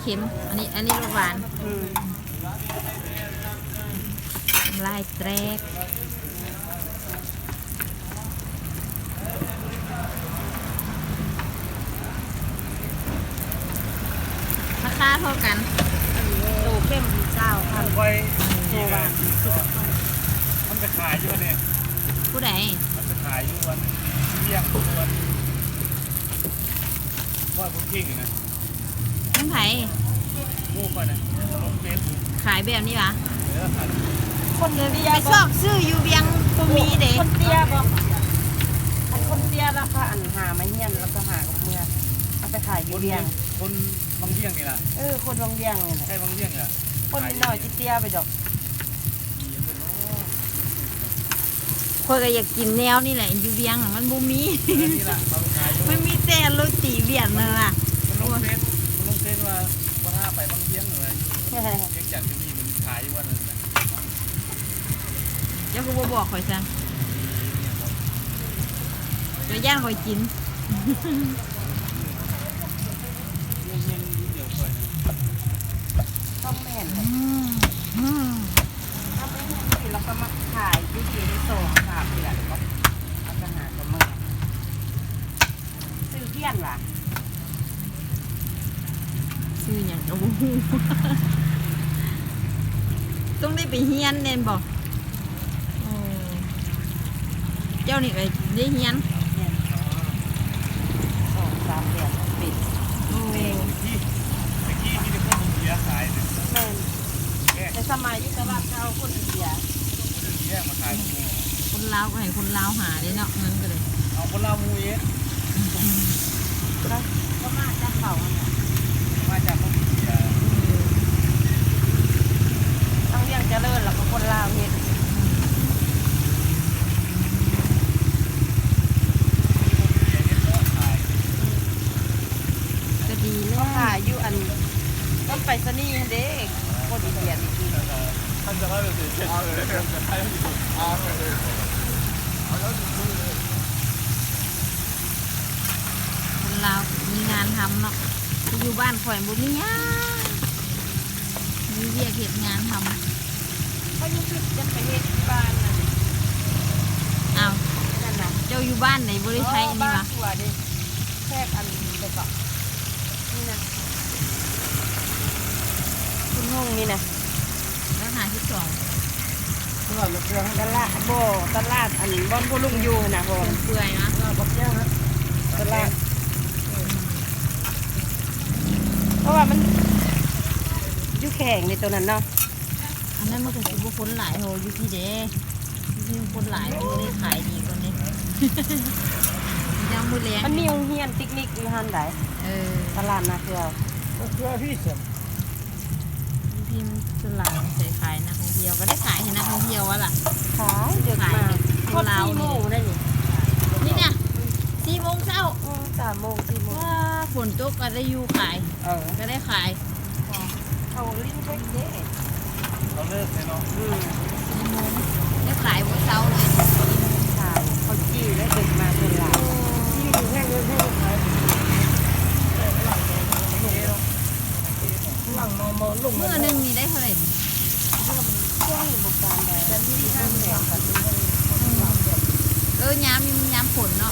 ເຄັມ ອັນນີ້ ອັນນີ້ລົດຫວານ ອືມ ນ້ຳລາຍແຕກ. ລາຄາເທົ່າກັນ ໂຕເຂັ້ມຊາວພັນ ໂຕຫວານສິບພັນ. ມັນໄປຂາຍຢູ່ອັນນີ້ ຜູ້ໃດ? ມັນໄປຂາຍຢູ່ອັນວຽງ ຢູ່ອັນ ຮ້ອຍຄົນກິງນີ້ນະ. ຂອງໃຜ? ໝູ່ຂ້ອຍນະ ລົງເຟສບຸກ. ຂາຍແບບນີ້ຫວາ? ເອີ ຂາຍ. ຄົນເດຍ ໄປຊອກຊື້ຢູ່ວຽງບໍ່ມີເດ້. ຄົນເດຍບໍ່? ອັນຄົນເດຍລະກະ ອັນ ຫາມາຮຽນ ລະກະຫາກັບເມືອ ເອົາໄປຂາຍຢູ່ວຽງ. ຄົນວັງວຽງນີ້ລະ. ເອີ ຄົນວັງວຽງນີ້ລະ. ໃຊ່ວັງວຽງນີ້ລະ. ຄົນນ້ອຍຊິເດຍໄປດອກ. ຂ້ອຍກໍຢາກກິນແນວນີ້ແຫຼະ ຢູ່ວຽງນະມັນບໍ່ມີ. ເອີ ນີ້ລະ ມັນມີແຕ່ໂຣຕີວຽງນັ້ນລະ. ມັນລົງເຟສ ມັນລົງເຟສວ່າ ບໍ່ຖ້າໄປວັງວຽງ ຫຼືວ່າຢູ່ວຽງຈັນກໍມີ ມັນຂາຍຢູ່ວ່ານັ້ນ. ເຈົ້າຄືບໍ່ບອກຂ້ອຍຊະ? ເຈົ້າຢ້ານຂ້ອຍກິນ. ຕ້ອງແມ່ນແຫຼະ. ອືມ ອືມ ເຮົາໄປເຮັດຢູ່ພີ້ ລະກະມາຂາຍຢູ່ພີ້ໄດ້ສອງສາມເດືອນ ລະກະຫາກະເມືອ. ຊື່ພຽນຫວາ? ຊື່ຫຍັງກະບໍ່ຮູ້. ຕ້ອງໄດ້ໄປຮຽນແມ່ນບໍ່? ໂອ້ ເຈົ້ານີ້ກະໄດ້ຮຽນ ຮຽນສອງສາມເດືອນເປັນ. ໂອ້ ແຕ່ກີ້ມີແຕ່ຄົນອິນເດຍຂາຍ. ແມ່ນ ແຕ່ສະໄໝຢູ່ຕະຫຼາດເກົ່າຄົນອິນເດຍ. ຄົນລາວກະໃຫ້ຄົນລາວຫາເດ້ເນາະ ເງິນກະເລີຍ. ເອົາຄົນລາວໝູ່ເອງ ກະມາຈາກເຂົາຫັ້ນແຫຼະ ມາຈາກຄົນອິນເດຍ. ທາງວຽງຈະເລີນລະກະຄົນລາວເຮັດ. ກະດີແລ້ວ ເຂົາຂາຍຢູ່ອັນ ລົດໄປສະນີຫັ້ນເດ້ ຄົນອິນເດຍໄປກິນ. ຄົນລາວມີງານທຳເນາະ ຢູ່ບ້ານຂ້ອຍບໍ່ມີຫຍັງ ມີວຽກເຮັດງານທຳ. ເຂົາຍັງຄິດຈະໄປເຮັດຢູ່ບ້ານນັ້ນ. ອ້າວ ນັ້ນນະ ເຈົ້າຢູ່ບ້ານໃດບໍ່ໄດ້ໃຊ້ອັນນີ້ຫວາ? ບ້ານສວນເດ້ ແຄກອັນນີ້ເກາະ ນີ້ນະ ຄຸນຫົງນີ້ນະ ຮ້ອຍຫ້າສິບສອງ ຕະຫຼາດບໍ່ ຕະຫຼາດອັນບ່ອນພໍ່ລຸງຢູ່ຫັ້ນນະ ເຄື່ອງເປື່ອຍນະ ຕະຫຼາດ ເພາະວ່າມັນຢູ່ແຂວງໃນໂຕນັ້ນເນາະ. ອັນນັ້ນມັນກະຊິບໍ່ຄົນຫຼາຍເທົ່າຢູ່ພີ້ເດ້ ຢູ່ພີ້ຄົນຫຼາຍ ຢູ່ພີ້ໄດ້ຂາຍດີກວ່ານີ້. ຍາມມື້ແລງ ມັນມີໂຮງຮຽນເຕັກນິກຢູ່ຫັ້ນໃດ. ເອີ ຕະຫຼາດນາເກືອ ນາເກືອພີ້ຊັ້ນ ຢູ່ພີ້ມັນສ່ວນຫຼາຍໃສ່ຂາຍນັກທ່ອງທ່ຽວ ກະໄດ້ຂາຍໃຫ້ນັກທ່ອງທ່ຽວວ່າລະ. ຂາຍເດິກມາ ຂາຍເດິກ ຄົນລາວນີ້ ສີ່ໂມງໄດ້ນີ້ ນີ້ນະ ສີ່ໂມງເຊົ້າ. ເອີ ສາມໂມງ ສີ່ໂມງ ວ້າ ຝົນຕົກກະໄດ້ຢູ່ຂາຍ. ເອີ ກະໄດ້ຂາຍ. ເຂົາຫຼິ້ນເທັກເດ້ ເຂົາເລີກແລ້ວເນາະ. ອືມ ສີ່ໂມງ ໄດ້ຂາຍບໍ່ເຊົາເລີຍ ຂາຍເຂົ້າຈີ່ແລ້ວເດີນມາເປັນຫຼາຍ. ຈີ່ແພງເລີຍ ແພງຂາຍ ມື້ໜຶ່ງນີ້ໄດ້ເທົ່າໃດ? ຊ່ວງນີ້ບໍ່ປານໃດ ເອີ ຍາມນີ້ມັນຍາມຝົນເນາະ.